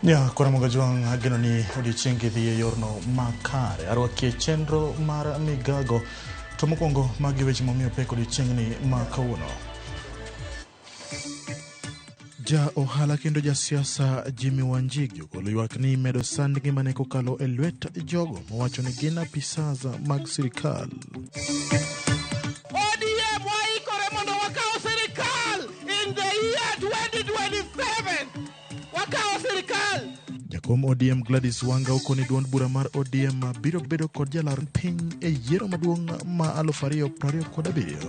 Ja, koro Mogajwang' ageno ni odiochiengi dhi e yorno makare. Arwaki e chenro mar migago. To mokwongo magi weche momiyo pek odiochieng'ni ma kawuono. Ja ohala kendo jasiasa Jimmy Wanjigi ogolo ywak ni imedo sand ngimane kokalo e lwet jogo mowacho ni gin apisas mag sirikal. ODM waikore mondo wakaw sirikal in the year 2027. Wakawo sirikal. Jakom ODM Gladys Wanga okoni duond bura mar ODM biro bedo kod jalar piny e yiero maduong' ma 2027.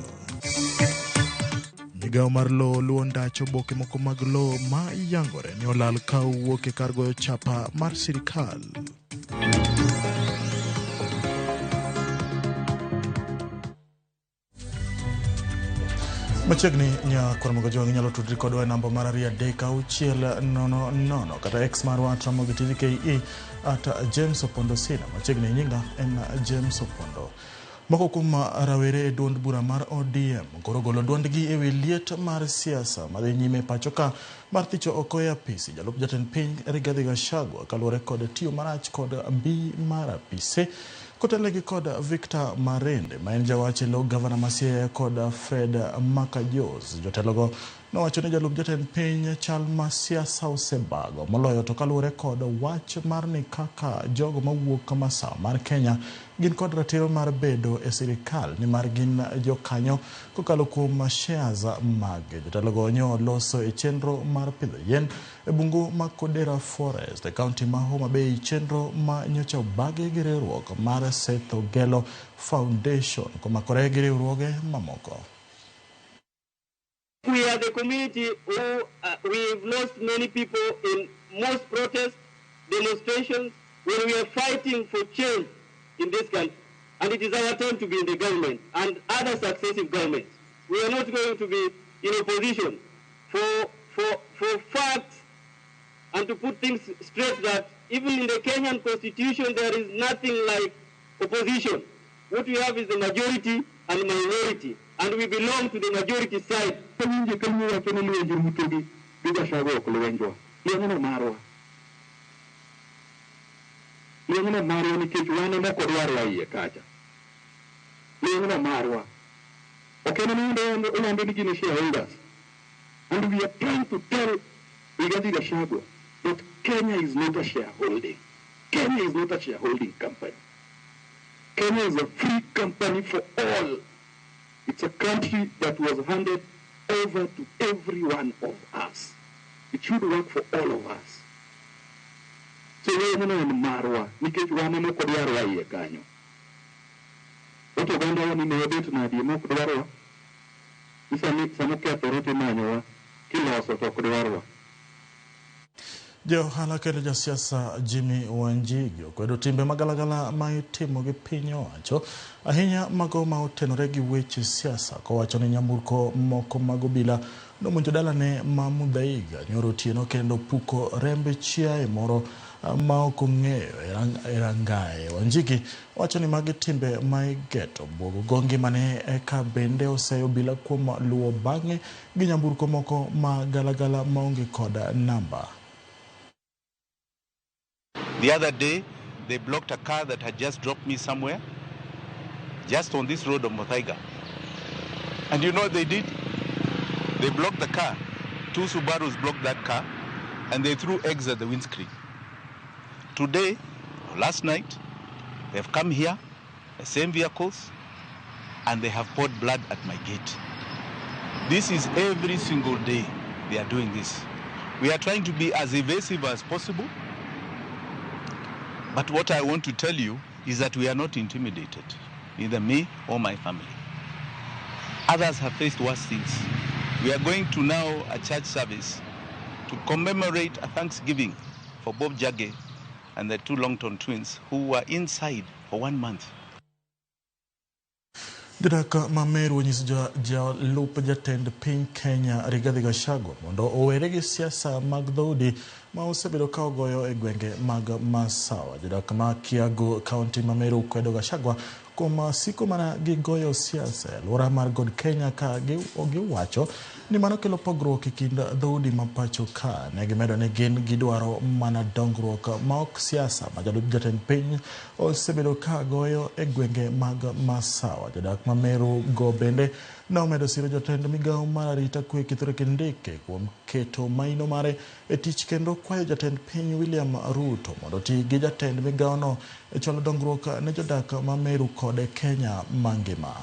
Migawo mar lowo luwo ndach oboke moko mag lowo ma yangore ni olal ka owuok e kar goyo chapa mar sirikal. Machiegni nya Ramogi Ojwang' inyalo tudri kodwa e namba mar 23600 kata X marwa at Ramogi TV KE at James Opondo Sina. Machiegni nyinga en James Opondo. Moko kuom rawere e duond bura mar ODM koro golo duondgi e wi liet mar siasa madhi nyime pacho ka mar thicho oko e apisi jalup jatend piny Rigathi Gachagua kaluwore kod tiyo marach kod mbi mar apise kotelnegi kod Victor Marende ma en jawach e lo gavana ma Siaya kod Fred Makajos. Jotelogo nowacho ni jalup jatend piny chal ma siasa osebago moloyo to kaluwore kod wach mar ni kaka jogo mawuok masawa mar Kenya gin kod ratiro mar bedo e sirikal nimar gin jokanyo kokalo kuom shares mage. Jotelogo nyo loso e chenro mar pidho yien e bungu ma Kodera Forest e kaunti ma Homa Bay, chenro ma nyocha obagi gi riwruok mar Seth Ogelo Foundation komakore gi riwruoge mamoko. We are the community who we've lost many people in most protests, demonstrations, when we are fighting for change in this country. And it is our turn to be in the government and other successive governments. We are not going to be in opposition for facts and to put things straight that even in the Kenyan constitution there is nothing like opposition. What we have is the majority and minority, and we belong to the majority side. Winje ka luo wacho ni lwenje Ruto gi Gachagua ok lwenjwa. Lwenyno marwa. Lwenyno marwa nikech wan ema ok odwarwa iye kacha. Lwenyno marwa. Ok en ema olando ni gin shareholders. And we are trying to tell Rigathi Gachagua that Kenya is not a shareholding. Kenya is not a shareholding company. Kenya is a free company for all. It's a country that was handed over to every one of us. It should work for all of us. So lwenyno en marwa nikech wan ema ok odwarwa iye kanyo. Oto ogandawa ni ne wabet nadi ema ok dwarwa? Ni sani sama okethore timanyowa kiloso to ok dwarwa. Ja ohala kendo jasiasa Jimmy Wanjigi okwedo timbe magalagala ma itimo gi piny owacho ahinya mago ma otenore gi weche siasa kowacho ni nyamburko moko mag obila nomonjo dalane ma Muthaiga nyoro otieno kendo puko remb chiaye moro ma ok ong'eyo e rangae. Wanjigi wacho ni magi timbe ma igeto buogo go ngimane ka bende oseyo obila kuom luwo bang'e gi nyamburko moko ma galagala maonge kod namba. The other day, they blocked a car that had just dropped me somewhere, just on this road of Muthaiga. And you know what they did? They blocked the car. Two Subarus blocked that car, and they threw eggs at the windscreen. Today, last night, they've come here, the same vehicles, and they have poured blood at my gate. This is every single day they are doing this. We are trying to be as evasive as possible. But what I want to tell you is that we are not intimidated, neither me or my family. Others have faced worse things. We are going to now a church service to commemorate a Thanksgiving for Bob Jage and the two Longton twins who were inside for 1 month. Jodak ma Meru onyiso jalup jatend piny Kenya Rigathi Gachagua mondo owere gi siasa mag dhoudi ma osebedo ka ogoyo e gwenge mag Masawa. Jodak ma Kiagu kaunti ma Meru kwedo Gachagua kuom siko mana gi goyo siasa e alwora mar God Kenya ka giwacho ni mano kelo pogruok e kind dhoudi ma pacho ka. Ne gimedo ni gin gidwaro mana dongruok ma ok siasa ma jalup jatend piny osebedo ka goyo e gwenge mag Masawa. Jodak ma Meru go bende ne omedo siro jatend migawo mar arita kwe Kithure Kindiki kuom keto maino mare e tich kendo kwayo jatend piny William Ruto mondo oti gi jatend migawono e chwalo dongruok ne jodak ma Meru kod Kenya mangima.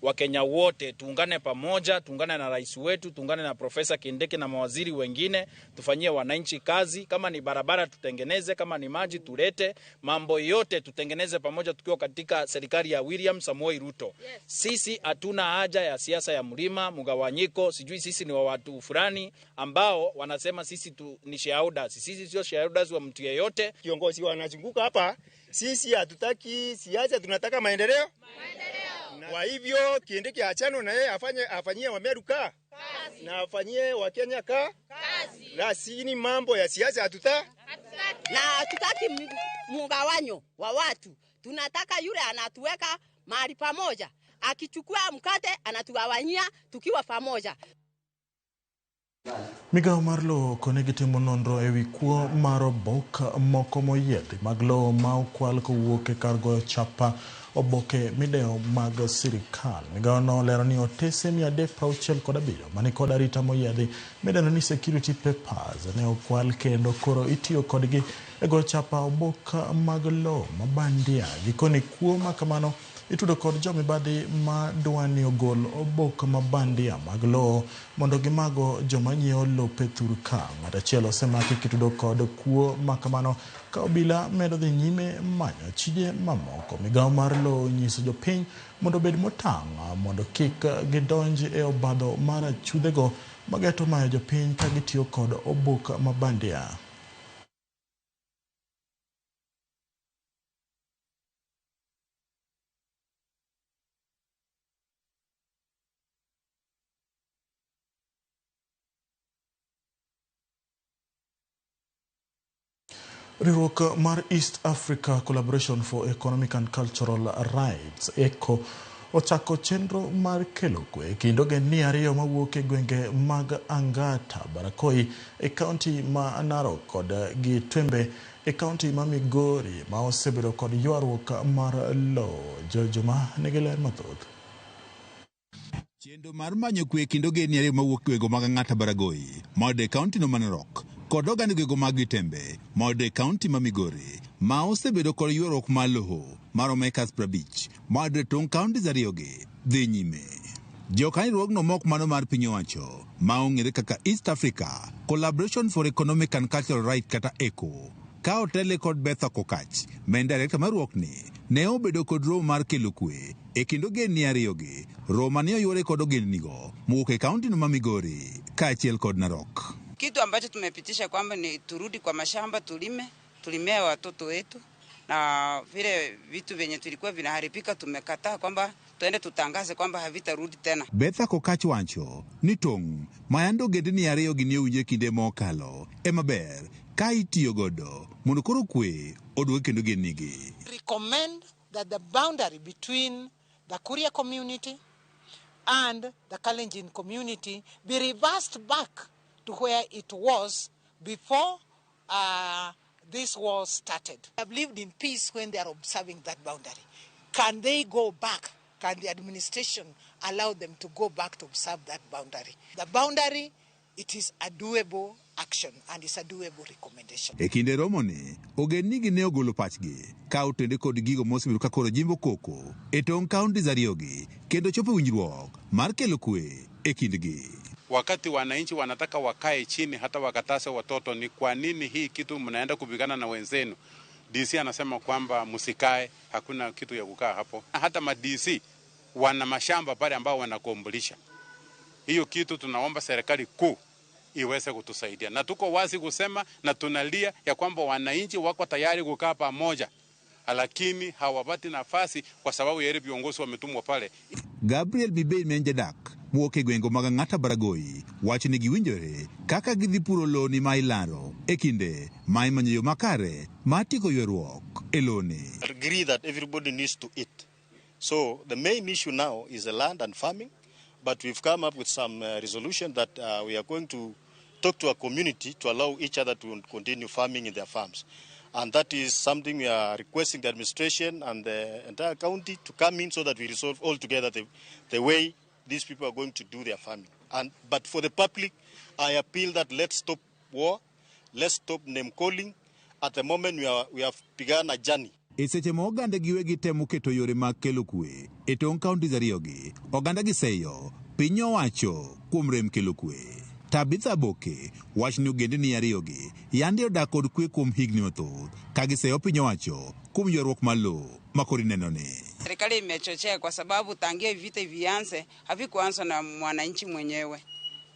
Wakenya wote tuungane pamoja, tuungane na rais wetu, tuungane na Profesa Kindiki na mawaziri wengine, tufanyie wananchi kazi. Kama ni barabara tutengeneze, kama ni maji tulete, mambo yote tutengeneze pamoja tukiwa katika serikali ya William Samoei Ruto. Yes. Sisi hatuna haja ya siasa ya mlima, mgawanyiko, sijui sisi ni wa watu fulani ambao wanasema sisi ni shareholders. Sisi sio shareholders wa mtu yeyote. Kiongozi wanazunguka hapa, sisi hatutaki siasa, tunataka maendeleo. Kwa hivyo Kindiki achano na yeye afanyie Wameru kazi na afanyie Wakenya kazi. Lakini mambo ya siasa hatutaki. Na hatutaki mgawanyo wa watu. Tunataka yule anatuweka mahali pamoja. Akichukua mkate anatugawanyia tukiwa pamoja. Migawo mar lowo kone gitimo nonro ewi kuo mar obok moko moyiedhi mag lowo ma okwal kowuok e kar goyo chapa oboke midewo mag sirikal. Migawo no olero ni otese 367 mani kod arita moyiedhi midendo ni security papers ne okwal kendo koro itiyo kodgi e goyo chapa obok mag lowo mabandia. Gikone kuo ma kamano itudo kod jomibadhi ma dwani ogol obok mabandia mag lowo mondo gimago joma nyiewo lope thurka. Ng'at achiel osemaki kitudo kod kuo ma kamano ka obila medo dhi nyime manyo chije mamoko. Migawo mar lowo nyiso jopiny mondo obed motang' mondo kik gidonj e obadho mar achudhego mageto mayo jopiny ka gitiyo kod obok mabandia. Riwruok mar East Africa Collaboration for Economic and Cultural Rights ECO ochako chenro mar kelo kwe kind ogendni ariyo mawuok e gwenge mag Angata Barakoi e kaunti ma Narok kod Gitwembe e kaunti ma Migori ma osebedo kod ywaruok mar lowo. Jojoma nigi ler mathoth. Chenro mar manyo kwe kind ogendni ariyo mawuok e gwenge mag Angata Baragoi ma e kaunti no ma Narok kod oganda gwenge mag Gitembe ma e kaunti ma Migori ma osebedo kod ywaruok mar lowo maromo acres 50 ma e tong' counties ariyogi dhi nyime. Jokanyo mok mano mar piny owacho ma ong'ere kaka East Africa Collaboration for Economic and Cultural Rights kata ECO ka otele kod Betha Kokach ma en director mar riwruokni ne obedo kod romo mar kelo kwe e kind ogendni ariyogi. Romo ne oyuore kod ogendnigo mowuok e kaunti no ma Migori kaachiel kod Narok. Kitu ambacho tumepitisha kwamba ni turudi kwa mashamba tulime, tulimea watoto wetu, na vile vitu vyenye tulikuwa vinaharibika tumekataa kwamba tuende tutangaze kwamba havitarudi tena. Betha Kokach wacho ni tong' mayando ogendni ariyogi ne owinjo kinde mokalo ema ber ka itiyo godo mondo koro kwe oduog kendo ogendnigi. Recommend that the boundary between the Kuria community and the Kalenjin community be reversed back to where it was before this war started. They have lived in peace when they are observing that boundary. Can they go back? Can the administration allow them to go back to observe that boundary? The boundary, it is a doable action and it's a doable recommendation. E kinde romoni, ogendnigi ne ogolo pachgi ka otende kod gigo mosebedo ka koro jimbo koko e tong' counties ariyogi kendo chopo winjruok mar kelo kwe e kindgi. Wakati wananchi wanataka wakae chini hata wakatase watoto, ni kwa nini hii kitu mnaenda kupigana na wenzenu? DC anasema kwamba msikae, hakuna kitu ya kukaa hapo. Hata ma DC wana mashamba pale ambao wanakombolisha. Hiyo kitu tunaomba serikali kuu iweze kutusaidia. Na tuko wazi kusema na tunalia ya kwamba wananchi wako tayari kukaa pamoja. lakini hawapati nafasi kwa sababu ya ile viongozi wametumwa pale. Gabriel Bibei ma en jadak mowuok e gwenge mag Ang'ata Baragoi wacho ni giwinjore kaka gidhi puro loni ma ilaro e kinde ma imanyo yo makare mar tieko ywaruok e loni. Agree that everybody needs to eat. So the main issue now is the land and farming, but we've come up with some resolution that we are going to talk to our community to allow each other to continue farming in their farms. And that is something we are requesting the administration and the entire county to come in so that we resolve all together the way these people are going to do their farming. But for the public, I appeal that let's stop war, let's stop name calling. At the moment, we have begun a journey. E seche ma oganda giwegi temo keto yore mag kelo kwe e tong' counties ariyogi, oganda giseyo piny owacho kuom rem kelo kwe. Tabitha Boke wacho ni ogendni ariyogi yande odak kod kwe kuom higni mathoth ka giseyo piny owacho kuom ywaruok mar lowo ma koro ineno ni. Serikali imechochea kwa sababu tangia vita vianze havikuanza na mwananchi mwenyewe,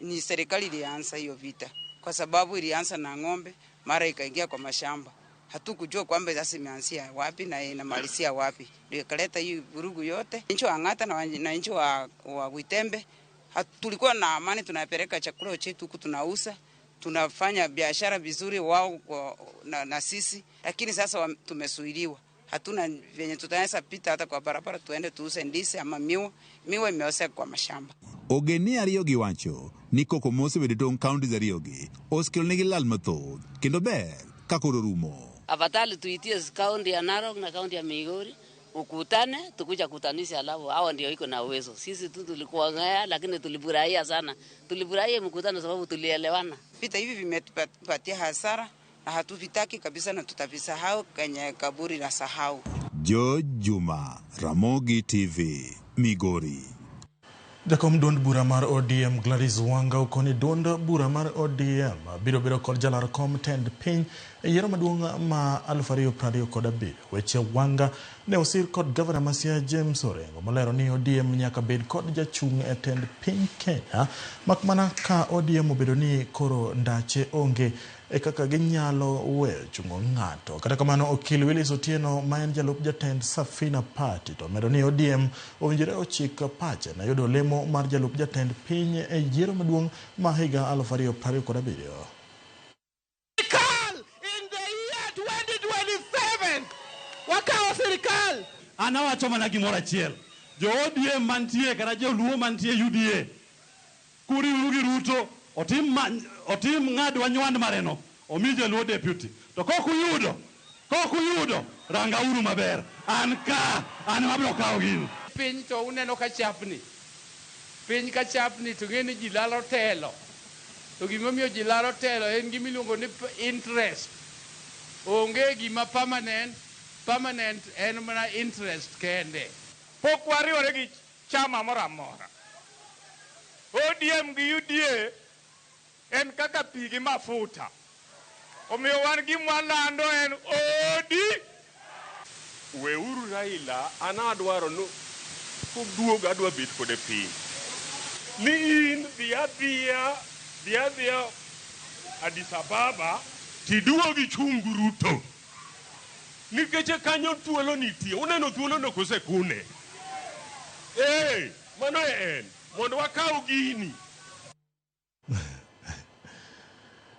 ni serikali ilianza hiyo vita, kwa sababu ilianza na ng'ombe, mara ikaingia kwa mashamba. Hatukujua kwamba sasa imeanzia wapi na inamalizia wapi, ndio ikaleta hii vurugu yote. Nchi wa Ang'ata na nchi wa Witembe tulikuwa na amani, tunapeleka chakula chetu huku tunauza, tunafanya biashara vizuri wao na sisi, lakini sasa tumesuiliwa. Hatuna venye tutaweza pita hata kwa barabara tuende tuuze ndizi ama miwa, miwa imeoza kwa mashamba. Ogendni ariyogi wacho ni koko mosebedo e tong' counties ariyogi osekelonegi lal mathoth kendo ber ka koro rumo. Afadhali tuitie kaunti ya Narok na kaunti ya Migori ukutane, tukuja kutanisha, alafu hao ndio iko na uwezo. Sisi tu tulikuwa ngaya, lakini tulifurahia sana. Tulifurahia mkutano sababu tulielewana. Vita hivi vimetupatia hasara na hatuvitaki kabisa, na tutavisahau kwenye kaburi la sahau. George Juma, Ramogi TV, Migori. Jakom duond bura mar ODM Gladys Wanga okoni duond bura mar ODM biro bedo kod jalar kom tend piny e yiero maduong' ma 2027. Weche Wanga ne osir kod gavana ma Siaya James Orengo molero ni ODM nyaka bed kod jachung' e tend piny Kenya, mak mana ka ODM obedo ni koro ndache onge e kaka ginyalo weyo chungo ng'ato. Kata kamano, okil Willis Otieno ma en jalup jatend Safina Party to omedo ni ODM owinjore ochik pache ne yudo lemo mar jalup jatend piny e yiero maduong' ma higa 2027. In the year 2027 wakawo sirikal. An awacho mana gimoro achiel, jo ODM mantie kata joluo mantie UDA, kuriwuru gi Ruto otim ng'adwa nywand mareno, omi jaluo deputy. To kok uyudo, rangauru maber. An ka, an mabiro kawo gino. Piny to uneno ka chapni. Piny ka chapni to ng'e ni ji lalo telo. To gimomiyo ji lalo telo en gimiluongo ni interest. Onge gima permanent, permanent en mana interest kende. Pok wariwore gi chama moro amora. ODM gi UDA en kaka pi gi mafuta. Omiyo wan gima walando en OD. Weuru Raila, an adwaro ni koduogo adwa bet kode piny. Ni in dhi adhiya Addis Ababa tiduogi ichung gi Ruto. Nikech kanyo thuolo nitie, uneno thuolo no kosekune. Mano e en, mondo wakaw gini.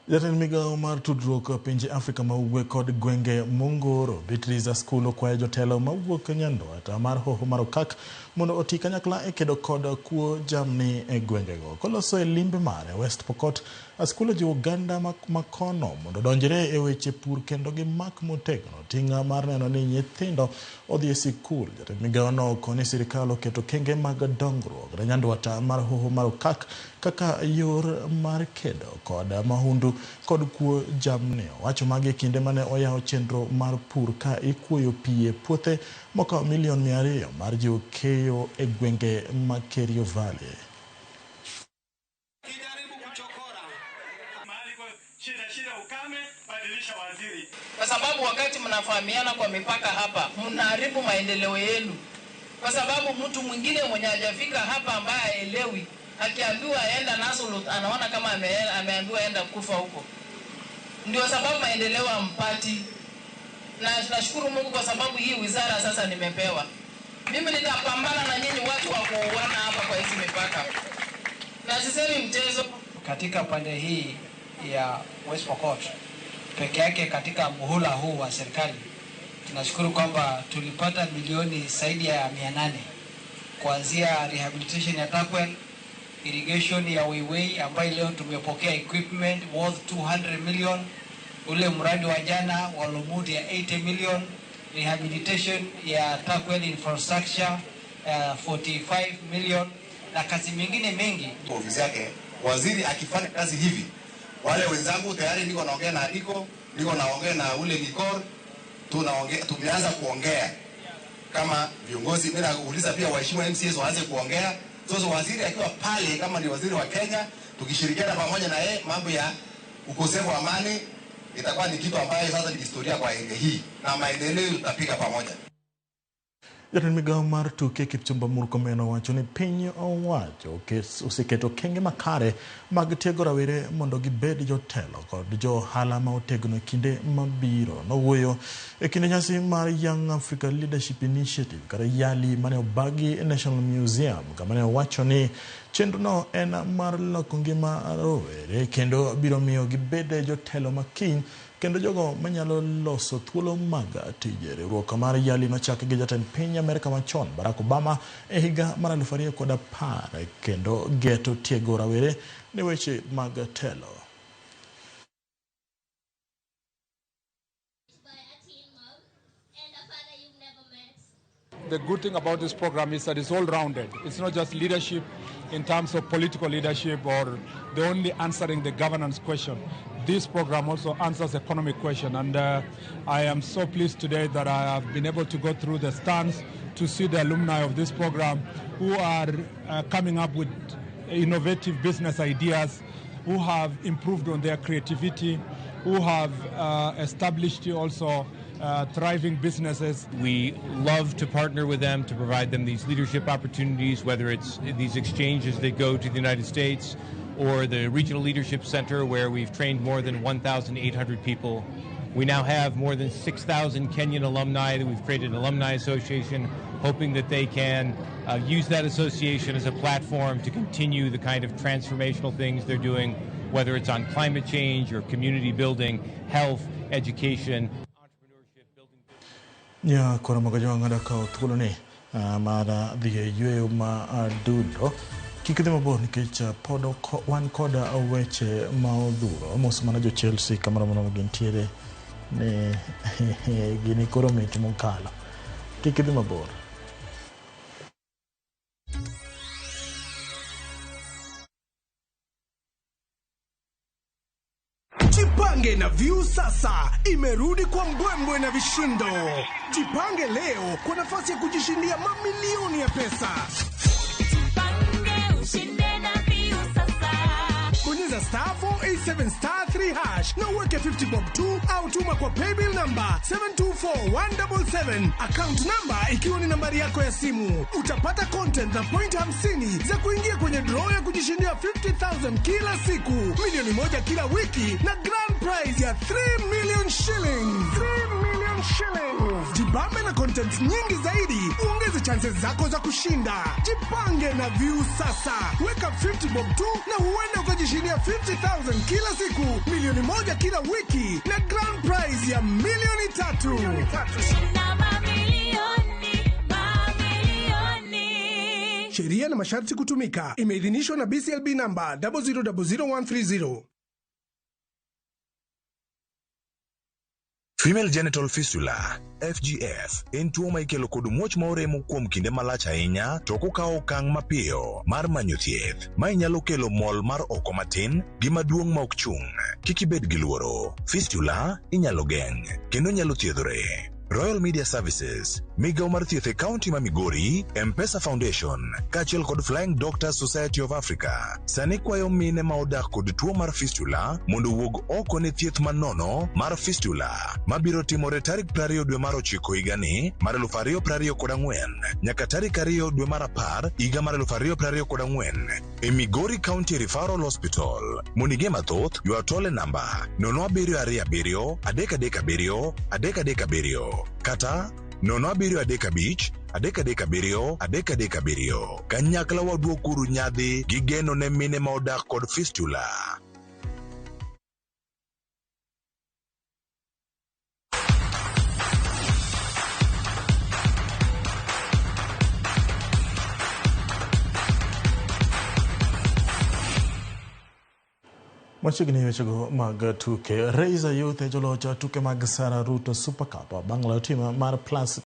Jatend migawo mar tudruok pinje Afrika ma ugwe kod gwenge mongoro Beatrice Askul okwayo jotelo mawuok nyandwat mar hoho mar Okak mondo oti kanyakla e kedo kod kuo jamni e gwengego. Koloso e limbe mare West Pokot, Askul ojiwo oganda makono mondo odonjre e weche pur kendo gimak motegno ting' mar neno ni nyithindo odhi e sikul. Jatend migawo no okoni sirikal oketo kenge mag dongruok ne nyandwat mar hoho mar Okak kaka yor mar kedo kod mahundu kod kuo jamni. Owacho magi e kinde mane oyawo chenro mar pur ka ikuoyo pi e puothe mokawo milion 200 mar jiwo keyo e gwenge mag Kerio Valley. Kwa sababu wakati mnafahamiana kwa mipaka hapa, mnaharibu maendeleo yenu. Kwa sababu mtu mwingine mwenye hajafika hapa ambaye haelewi, akiambiwa aenda Nasolot anaona kama ameambiwa aenda kufa huko. Ndio sababu maendeleo hampati. Na nashukuru Mungu kwa sababu hii wizara sasa nimepewa. Mimi nitapambana na nyinyi watu wa kuuana hapa kwa hizi mipaka, na sisemi mchezo. Katika pande hii ya West Pokot peke yake katika muhula huu wa serikali tunashukuru kwamba tulipata milioni zaidi ya 800 kuanzia rehabilitation ya Turkwel, irrigation ya Weiwei ambayo leo tumepokea equipment worth 200 million, ule mradi wa jana wa Lomud ya 80 million, rehabilitation ya Turkwel infrastructure 45 million na kazi mingine mengi. Ofisi yake waziri akifanya kazi hivi, wale wenzangu tayari niko naongea na Iko, niko naongea na ule Nikor, tunaongea, tumeanza kuongea kama viongozi. Mimi nauliza pia waheshimiwa MCAs waanze kuongea. Sasa waziri akiwa pale, kama ni waziri wa Kenya, tukishirikiana pamoja na yeye, mambo ya ukosefu wa amani itakuwa ni kitu ambayo sasa ni historia kwa area hii, na maendeleo tutapiga pamoja. Jatend migao mar tuke Kipchumba Murkomen owacho ni piny owacho oseketo okenge makare mag tiego rawere mondo gibed jotelo kod jo ohala ma otegno e kinde mabiro. Nowuoyo e kinde nyasi mar Young Africa Leadership Initiative kata YALI mane obagi e National Museum, kama ne owacho ni chenrono en mar loko ngima rowere kendo biro miyo gibed jotelo makiny kendo jogo manyalo loso thuolo mag tije. Riwruok mar YALI nochaki gi jatend piny Amerka machon Barack Obama e higa mar 2010 kendo geto tiego rawere ne weche mag telo. The good thing about this program is that it's all-rounded. It's not just leadership in terms of political leadership or the only answering the governance question. This program also answers economic question, and I am so pleased today that I have been able to go through the stands to see the alumni of this program who are coming up with innovative business ideas, who have improved on their creativity, who have established also thriving businesses. We love to partner with them to provide them these leadership opportunities, whether it's these exchanges that go to the United States or the Regional Leadership Center, where we've trained more than 1,800 people. We now have more than 6,000 Kenyan alumni that we've created an alumni association, hoping that they can use that association as a platform to continue the kind of transformational things they're doing, whether it's on climate change or community building, health, education. Nya koro mogo ng'ado kawo thuoloni mar dhi e yweyo ma adundo. Kik idhi mabor nikech pod wan kod weche ma odhuro. Mos mana jo Chelsea kamoro amora ma gintiere ni gini koro mit mokalo. Kik idhi mabor. Jipange na Viusasa imerudi kwa mbwembwe na vishindo. Jipange leo kwa nafasi ya kujishindia mamilioni ya pesa. Jipange ushinde na Viusasa. Bonyeza star 487 star 3 hash na uweke 50 bob 2 au tuma kwa paybill number 724177, account number ikiwa ni nambari yako ya simu. Utapata content na point 50 za kuingia kwenye draw ya kujishindia 50,000 kila siku, milioni 1 kila wiki na grand prize ya 3 million shillings. 3 million shillings. Jibambe na content nyingi zaidi, uongeze chances zako za kushinda. Jipange na Viusasa. Weka 50 bob 2 na uende ukajishindia 50,000 kila siku, milioni 1 kila wiki na grand prize ya milioni 3. Shinda mamilioni, mamilioni. Sheria na masharti kutumika. Imeidhinishwa na BCLB number 0000130. Female genital fistula FGF en tuo ma ikelo kod muoch ma oremo kuom kinde malach ahinya to ok okawo okang' mapiyo mar manyo thieth. Mae nyalo kelo mol mar oko matin gi maduong' ma ok chung'. Kik ibed gi luoro. Fistula inyalo geng' kendo nyalo thiedhore. Royal Media Services, migawo mar thieth e kaunti ma Migori, M-Pesa Foundation, kaachiel kod Flying Doctors Society of Africa, sani kwayo mine ma odak kod tuo mar fistula mondo owuog oko ne thieth manono mar fistula mabiro timore tarik 20 dwe mar 9 higani mar 2024 nyaka tarik 2 dwe mar 10 higa mar 2024. E Migori County Referral Hospital. Mondo ing'e mathoth, ywa tol e namba 0727 337 337 kata 0735 337 337. Kanyakla waduokuru nyadhi gi geno ne mine ma odak kod fistula. Machiegni wechego mag tuke. Razor Youth e joloch tuke mag Sarah Ruto Super Cup bang' loyo tim mar Plus.